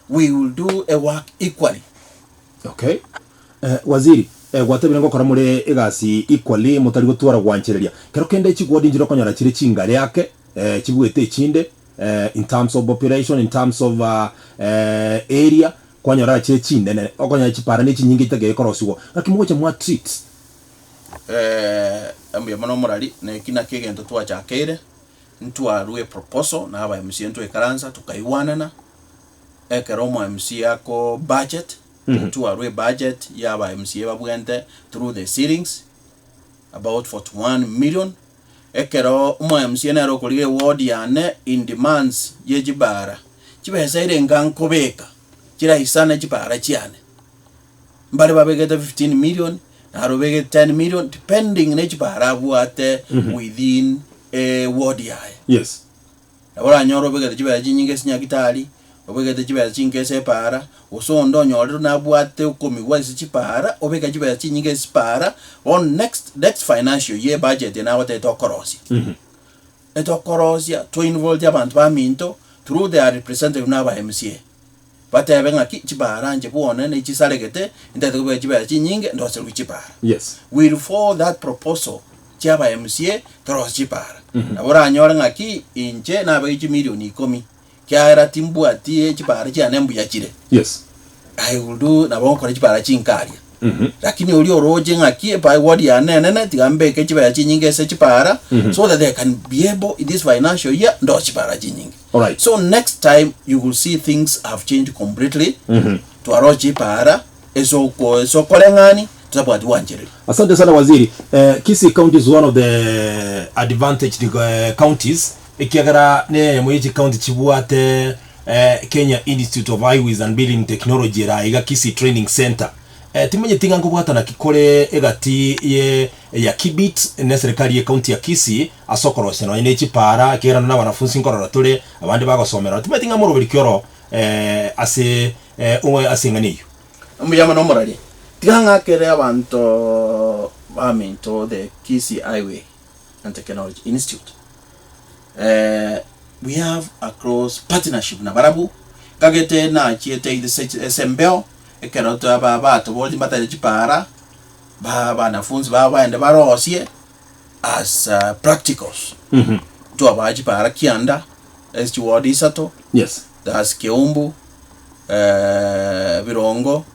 We will do a work equally. Okay. Eh, waziri, eh, gwatebire ngokora more egasi equally motari gotwara gwanchereria. Kero kende chigwodi nchire okonyora chire chingare ake, eh, chibuete echinde, eh, in terms of population, in terms of uh, eh, area, kwanyora chire chinene, okonyora chipara ne chinyinge chitagere korosigwa. Naki mogocha mwa treat? Eh, mbuya mono omorari, na eki nakio egento twachakeire, ntwarue eproposal na aba MCA ntwaikaransa tokaigwanana, ekero omo MCA ako budget, ntwarue ebudget ya aba MCA babwente through the ceilings, about 41 million, ekero omo MCA nere okorigia eward yane in demands ye chibara, chibesa ere enga nkobeka chiraisane chibara chiane. Mbare babegete 15 million, naro obegete 10 million depending ne chibara abwate within eward yaye. Yes. Nabo oranyore obegete chibesa chinyinge ase nyagitari, obegete chibesa chinke ase epaara, gose onde onyorire nabwate okomigwa ase chipaara, obeke chibesa chinyinge ase chipaara, bono next next financial year ebudget eye nagotebete okorosia. Etokorosia, toinvolve abanto baminto through their representative na aba MCA. Batebe ng'aki chipaara inche bwone ne chisaregete, ntagete kobeka chibesa chinyinge ndoserwe chipaara. Yes. We'll follow that proposal chia aba MCA torosie chipaara. Nabo oranyore ng'aki inche nabeke chimilioni ikomi, kiagera timbwati chipaara chiane mbuya chire. Yes. I will do nabo ngokora chipaara chinkaria. Lakini oria oroche ng'aki epa eward yane enene tiga mbeke chibesa chinyinge ase chipaara so that I can be able in this financial year ndosie chipaara chinyinge. Alright. So next time you will see things have changed completely. Twaroche chipaara ase oko ase okoreng'ani totabwati gwanchereria. Asante sana waziri. Eh, Kisii County is one of the advantaged eh, counties ekiagera neyemo ye chicounty chibwate eh, Kenya Institute of Highways and Building Technology ere aiga Kisii Training Center. Eh, timanyeti ng'a nkobwatana ki kore egati ye ya Kibit ne serikali ye county ya Kisii ase okorosia nonye ne chipaara ekiagera na abanafunsi nkorora tore abande bagosomera ororo. Timanyeti ng'a moroberi ki oro eh, ase eh, ase eng'ana eyio. Mbuya mono omorari. Tiga ng'akere abanto baminto the Kisii Highway and Technology Institute. Eh, we have a close partnership na barabwo, nkagete nachiete ase ase embeo, ekero twaba batoboria mbatari chipaara, ba abanafunzi babo baende barosie as practicals. Twabaa chipaara kianda, ase chiward isato, Yes. that's Keumbu, Birongo,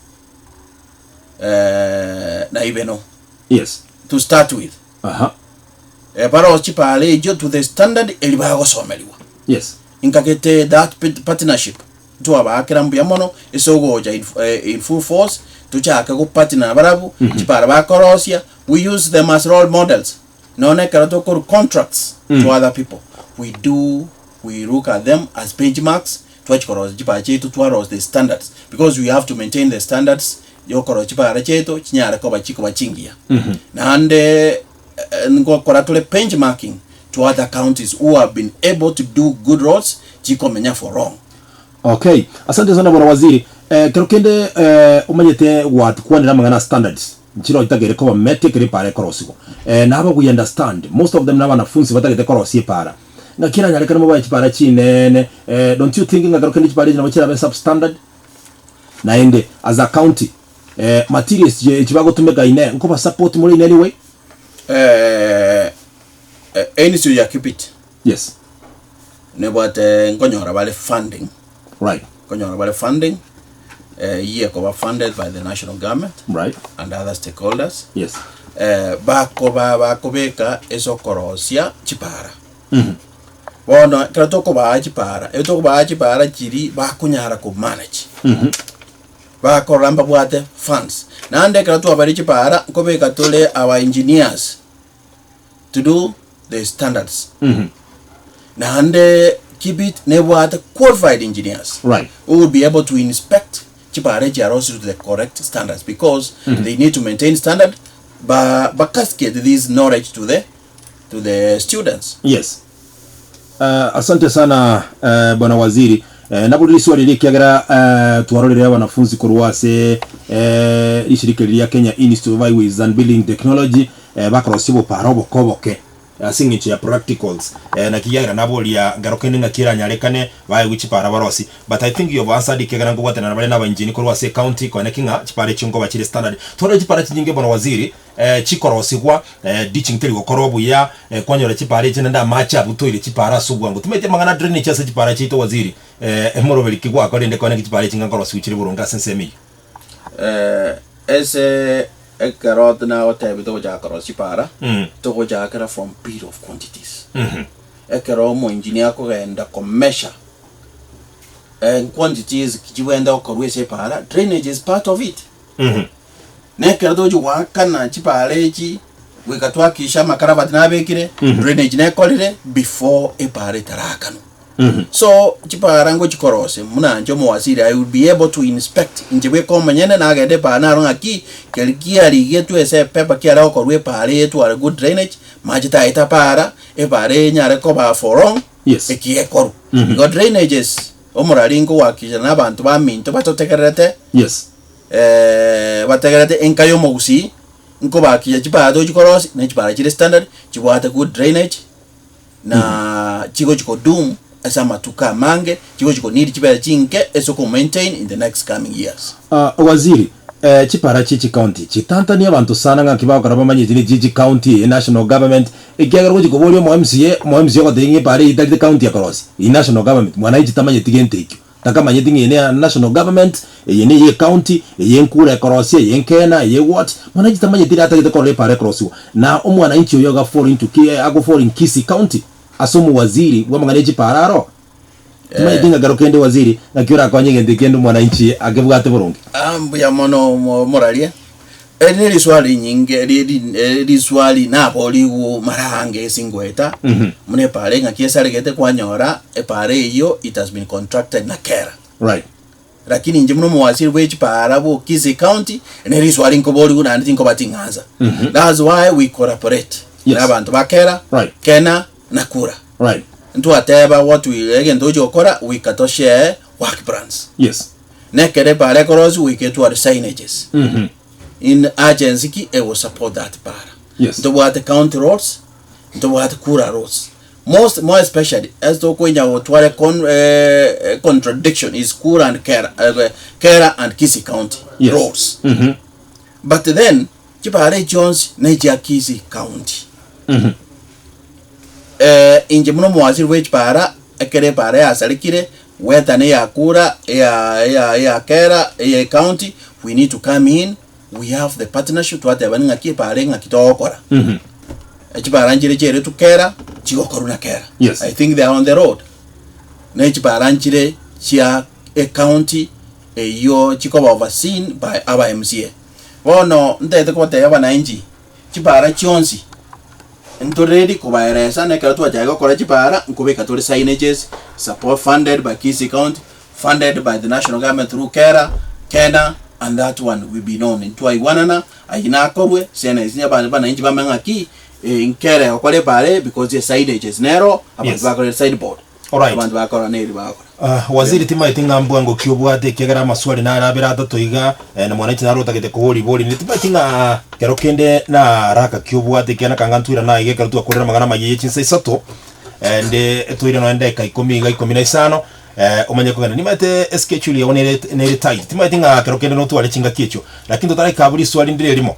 na Ibeno Yes. to start with. Aha. Eh, baroche chipaara echio to the standard eri bagosomerigwa. Yes. Inkagete that pit- partnership ntwabaakera mbuya mono ase ogocha in, eh, in full force tochake gopartner nabarabwo chipara bakorosia we use them as role models nonya ekero tokorwa contracts to other people we do we look at them as benchmarks twachia korosia chipara chiaito twarosia the standards because we have to maintain the standards yokorosia chipara chiaito chinyare koba chikoba chingiya naende eh, ngokora tore benchmarking to other counties who have been able to do good roads chikomenya for long. Okay, asante sana bwana waziri. Eh, kero kende eh, omanyete gwatukwanera amang'ana a standards nchire otagere koba met ekero epara ekorosigwa eh, nabo we understand most of them na abanafunsi batagete korosia epara ng'aki eranyarekane mobae chipara chinene eh, don't you think ng'a kero kende chipara echi nabo chirabe substandard naende as a county eh, materials echi bagotumeka ine nkoba support more in any way? Eh, Institute ya Kibit Yes. nebwate nkonyora bare funding Right. nkonyora bare funding eh, eyio ekoba funded by the national government Right. and other stakeholders Yes. eh, bakoba bakobeka ase okorosia chipara bono ekero tokobaa chipara ekero tokobaa chipara chiri bakonyara komanage bakorora mbabwate funds naende ekero twabaire chipara nkobeka tore our engineers to do the standards naende Kibit nebwate qualified engineers Right. who will be able to inspect chipara echiarosirwe to the correct standards because they need to maintain standard ba, ba cascade this knowledge to the to the students Yes. Uh, asante sana uh, bwana waziri uh, nabori riswali riria ekiagera uh, twarorire abanafunzi korwa ase uh, rishirika riria Kenya Institute of Highways and Building Technology uh, bakorosia obopara oboke oboke. Ase eng'encho ya practicals eh, naki kiagera naboria nkero kende ng'aki eranyarekane baegwe chipara barosie. But I think you have answered ekiagera nkobwatanana bare na abaengineer korwa ase ecounty koene ki ng'a chipara echio nkoba chire standard. Twarora chipara chinyinge bono waziri eh, chikorosigwa eh, ditching teri gokorwa buya eh, kwanyora chipara echi naende amache abutoire chipara ase obwango. Timanyeti amang'ana a drainage ase chipara chiaito waziri eh, emoroberi ki gwakora rende koene ki chipara echi ng'a nkorosigwa chire boronge ase ensemo eyio. Eh, ase ekero nagotebia togochaka korosia chipara, togochakera from bill of quantities. Ekero omoengineer akogenda ko measure quantities chibwenerete gokorwa ase epara, drainage is part of it. Na ekero togochia goakana chipara echi, goika twahakikisha amakarabati nabekire, drainage nekorire before epara etaraakanwa. So chipara ngochikorosia buna inche omowasiri I will be able to inspect inche bweka omonyene nagenda epara naro ng'aki keri kiarigetwe ase epaper kiare gokorwa epara eye etware good drainage mache taeta para epara eye enyare koba for long Yes. eki ekorwa. Igo drainages omorari nkogohakikisha na abanto baminto batotegererete Yes. Bategerete enka y'omogusii nkobakia chipara tochikorosia ne chipara chire standard chibwate good drainage na chigochi kodumu ase amatuko amange chigochi ko need chibere chinke ase oko maintain in the next coming years. Ah, Waziri, eh, chipara chie chicounty chitantanie abanto sana ng'aki bagokora bamanye echi nechie chicounty eye national government ekiagera ogochi koboria omo MCA, omo MCA ogotebia ng'a epara eye etarete county ekorosia, eye national government, mwananchi tamanyeti gento ekio. Takamanyeti ng'a eye neya national government, eye neye ecounty, eye enkura ekorosia, eye enkena, eye what, mwananchi tamanyeti riria atagete korora epara ekorosiwa. Na omwananchi oyo iga fall into ki ago fall in Kisii county ase omowaziri bw'amang'ana e chipara aro. Timanyeti ng'a kero kende waziri ng'aki orakonye egento ekende omwananchi akebwate boronge. Ah, mbuya mono omoraria. Eri ne riswali rinyinge ri- ri- riswali naborigwe mara ange ase ngoeta, buna epara eng'aki esaregete kwanyora epara eyio it has been contracted na kera. Right. Lakini inche buna omowasiri bwe chipara bwo Kisii County, ne riswali nkoborigwe naende tinkoba ting'ansa. That's why we collaborate Yes. na abanto ba kera, Right. kena na kura. Right. Ntwateba what we egento togochi gokora, we kato share work plans. Yes. Nekero epara ekorosigwa goika etware signages in agency ki ego support that para. Yes. Ntobwate county roads, ntobwate kura roads. Most more especially as tokonya gotwara con, eh, contradiction is kura and kera, eh, kera and Kisii county Yes. roads. But then chipara echionsi ne chia Kisii county. Eh, inche buna omowasiri bwe chipara ekero epara yasarekire Whether ne ya kura, eya eya eya kera, eye county, we need to come in, we have the partnership twatebani ng'aki epara ng'aki togokora. Chipara nchire chiaretwe kera, chigokorwa na kera. Yes. I think they are on the road. Ne chipara nchire chia ecounty eyio chikoba overseen by aba MCA. Bono ntagete kobatebia abananchi, chipara chionsi Ntoreri kobaeresa na ekero twachaka gokora chipara nkobeka tore signages support funded by Kisii county, funded by the national government through KERA, KeNHA and that one will be known. Ntwaigwanana ayio nakorwe sena ase abananchi bamanye ng'aki nkere egokora epara eye because esignages nero abanto Yes. bakorire signboard. Alright. Abanto bakora neri bagokora. Ah, waziri timaeti ng'a mbwango ki obwate ekiagera amaswali nare abere atato iga eh, na mwananchi nare otagete koboria ribori rinde timaeti ng'a kero kende na haraka ki obwate ekiagera kanga ntwira naye iga ekero twakorire amang'ana amaya ye chinsa isato eh, nde toire nonya dakika ikomi iga ikomi na isano eh, omanye kogenda nimaete eschedule yao nere nere tight timaeti ng'a kero kende notware chingaki echio lakini totaraika abwo riswali ndire erimo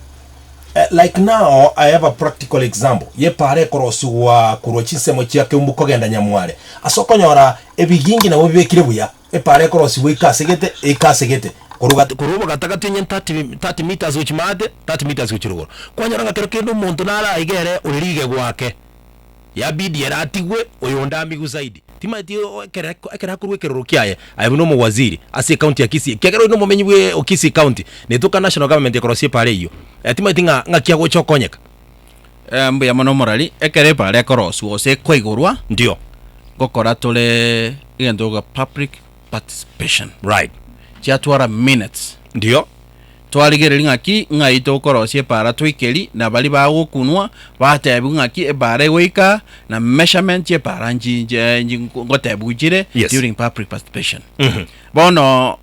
Like now I have a practical example y'epaara ekorosigwa korwa chinsemo chia Keumbu kogenda Nyamware. Ase okonyora ebigingi nabo bibekire buya, epaara ekorosigwa eikasegete eikasegete korwa gati korwa obogatagati onye 30 30 meters gochia maate, 30 meters gochia rogoro. Kwanyora ng'a kero kende omonto nare aiga ere ore rigego ake. Yabidi ere atigwe, oyonde amigwe zaidi. Timanyeti ekero ekero akorwa ekeroro kiaye, aye buna omowaziri ase ecounty ya Kisii, ekiagera oyo nomomenyi bwe o Kisii county, netoka national government ekorosia epara eyio. Timanyeti ng'a ng'aki agocha okonyeka. Mbuya mono omorari, ekero epara ekorosiwa gose ekoigorwa, Ndio. ngokora tore egento iga public participation. Right. Chiatwara minutes. Ndio. Twarigereria ng'aki ng'ai tokorosia epaara toikeri, na baria bagokunwa batebiwe ng'aki epaara egoika, na measurement chi'epaara nchi nchi nchi ngotebiwa chire Yes. during public participation. Bono.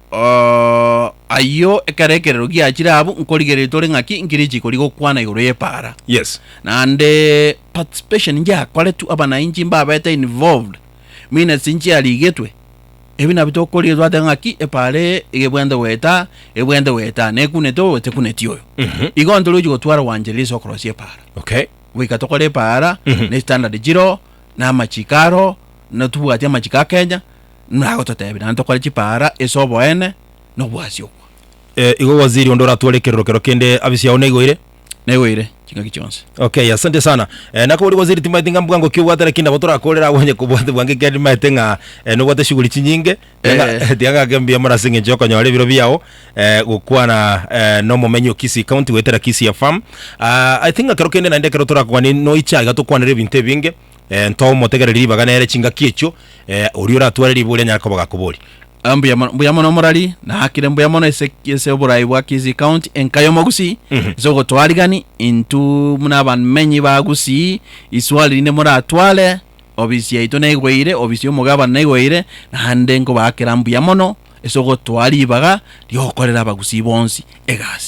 Ayio ekero ekerero giachire abwo, nkorigereria tore ng'aki nki richiko rigokwana igoro y'epaara. Yes. Naende participation nchiakoretwe, abanainchi mbabete involved, minutes nchiarigetwe, ebi nabio tokorigereria twateba ng'aki epaara eye iga ebwenerete goeta, ebwenerete goeta, nekunete oyo tekuneti oyo. Igo ntori gochia gotwara gwanchereria ase okorosia epaara. Okay. Goika tokore epaara, ne standard chiroo, na amachiko aroo, na tobwati amachiko a Kenya, nagototebia naende tokore chipaara ase oboene, na obwasiokwa. Eh, igo waziri onde oratware ekerero kero kende abisi yao naigoire? Naigoire chingaki chionsi. Okay, asante sana. Eh, nakobori waziri timaeti ng'a mbwango ki obwate lakini nabo torakorera agwo onye kobwate bwango ekiagera nimaete ng'a eh, nobwate shughuli chinyinge. Tiga Eh. tiga ng'ake mbuya mono ase eng'encho yokonyora ebiro biao eh, gokwana eh, na omomenyi o Kisii County goetera Kisii FM. Ah, I think ng'a kero kende naende ekero torakwane noiche aiga tokwanere ebinto ebinge eh, ntomotegereri ribaga nere chingaki echio eh, oria oratware ribori anyare koba gakoboria. Ah, mbuya mono mbuya mono omorari naakire mbuya mono ase ase oborai bwa Kisii County enka y'omogusii ase ogotwarigani intwe buna abamenyi ba Gusii iswali rinde moratware obisi yaito naigoire obisi y'omogabana naigoire naende nkobaakera mbuya mono ase ogotwaa ribaga riogokorera abagusii bonsi egasi.